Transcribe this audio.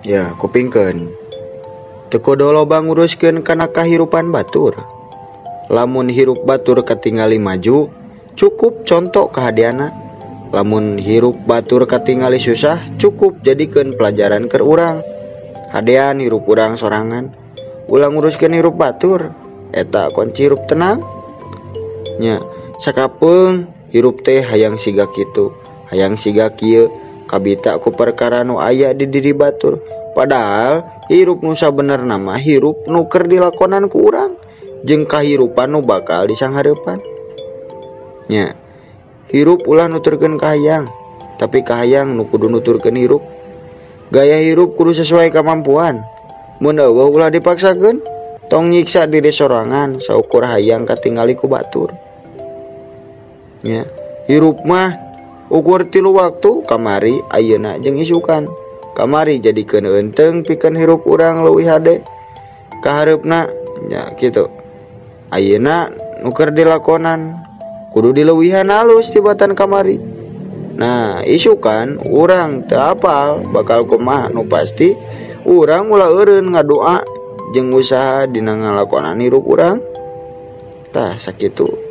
Ya, kupingkeun. Teu kudu loba nguruskeun kana kahirupan batur. Lamun hirup batur katingali maju, cukup contoh kahadeana. Lamun hirup batur katingali susah, cukup jadikeun pelajaran keur urang. Hadean hirup urang sorangan. Ulah nguruskeun hirup batur, eta kunci hirup tenang. Nya, sakapeung hirup teh hayang siga kitu, hayang siga kieu, kabita ku perkara nu aya di diri batur. Padahal hirup nu sabenerna mah hirup nu keur dilakonan ku urang jeung kahirupan nu bakal disanghareupan. Nya, hirup ulah nuturkeun kahayang, tapi kahayang nu kudu nuturkeun hirup. Gaya hirup kudu sesuai kemampuan. Mun eueuh ulah dipaksakeun, tong nyiksa diri sorangan saukur hayang katingali ku batur. Nya, hirup mah ukur 3 waktu, kamari, ayeuna jeung isukan. Kamari jadikeun eunteung pikeun hirup urang leuwih hade. Kahareupna nya kitu. Ayeuna nu keur dilakonan kudu dileuwihan halus tibatan kamari. Nah, isukan urang teu apal bakal kumaha, nu pasti urang ulah eureun ngadoa jeung usaha dina ngalakonan hirup urang. Tah sakitu.